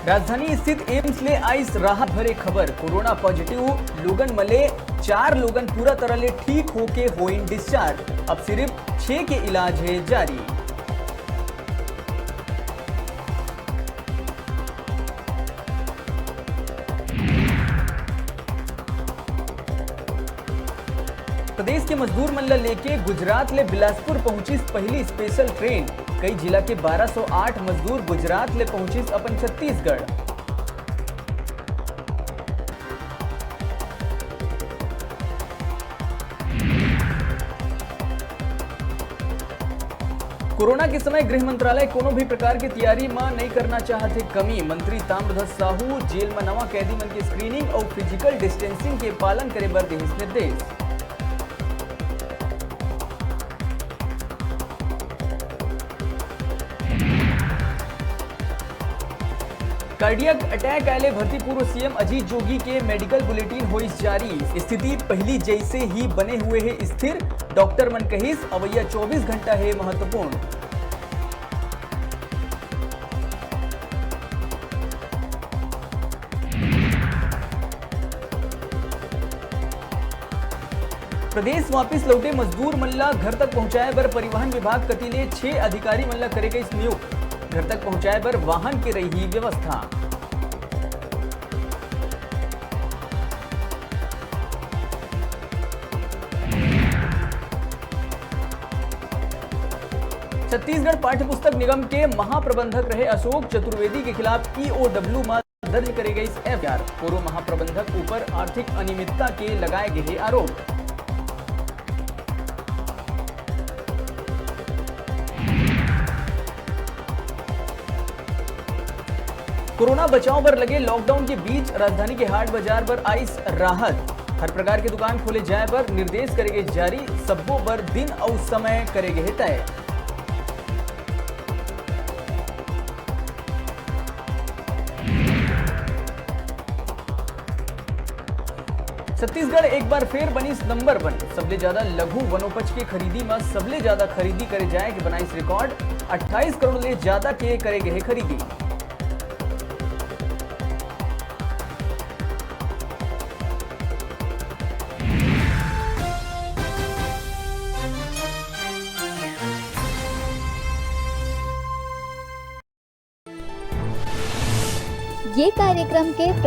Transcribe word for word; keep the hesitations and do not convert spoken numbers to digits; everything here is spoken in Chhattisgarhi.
राजधानी स्थित एम्स ले आइस राहत भरे खबर। कोरोना पॉजिटिव लोगन म ले चार लोगन पूरा तरह ले ठीक होके होइन डिस्चार्ज। अब सिर्फ छह के इलाज हे जारी। प्रदेश के मजदूर मन ल लेके गुजरात ले बिलासपुर पहुंचिस पहली स्पेशल ट्रेन। कई जिला के बारह सौ आठ मजदूर गुजरात ले पहुंचिस अपन छत्तीसगढ़। कोरोना के समय गृह मंत्रालय कोनो भी प्रकार के तैयारी म नइ करना चाहत हे कमी। मंत्री ताम्रध्वज साहू जेल म नवा कैदी मन के स्क्रीनिंग अउ फिजिकल डिस्टेंसिंग के पालन करे बर देहिस निर्देश। कार्डियक अटैक आए ले भर्ती पूर्व सीएम अजीत जोगी के मेडिकल बुलेटिन होइस जारी। स्थिति पहली जैसे ही बने हुए हे स्थिर, डॉक्टर मन कहिस अवैया चौबीस घंटा हे महत्वपूर्ण। प्रदेश वापिस लौटे मजदूर मन ला घर तक पहुंचाए बर परिवहन विभाग कति ले छह अधिकारी मन ला करे गइस नियुक्त। घर तक पहुंचाए बर वाहन के रही व्यवस्था। छत्तीसगढ़ पाठ्य पुस्तक निगम के महाप्रबंधक रहे अशोक चतुर्वेदी के खिलाफ ईओडब्ल्यू म दर्ज करे गइस एफआईआर। पूर्व महाप्रबंधक ऊपर आर्थिक अनियमितता के लगाए गे हे आरोप। कोरोना बचाव बर लगे लॉकडाउन के बीच राजधानी के हाट बाजार बर आइस राहत। हर प्रकार के दुकान खोले जाए बर निर्देश करे गे जारी, सब्बो बर दिन अउ समय करे गे हे तय। छत्तीसगढ़ एक बार फेर बनिस नंबर वन। सबले ज्यादा लघु वनोपज के खरीदी म सबले ज्यादा खरीदी करे जाए के बनाइस रिकॉर्ड। अट्ठाईस करोड़ ले ज्यादा के करे गे हे खरीदी। ये कार्यक्रम के प्रायोजक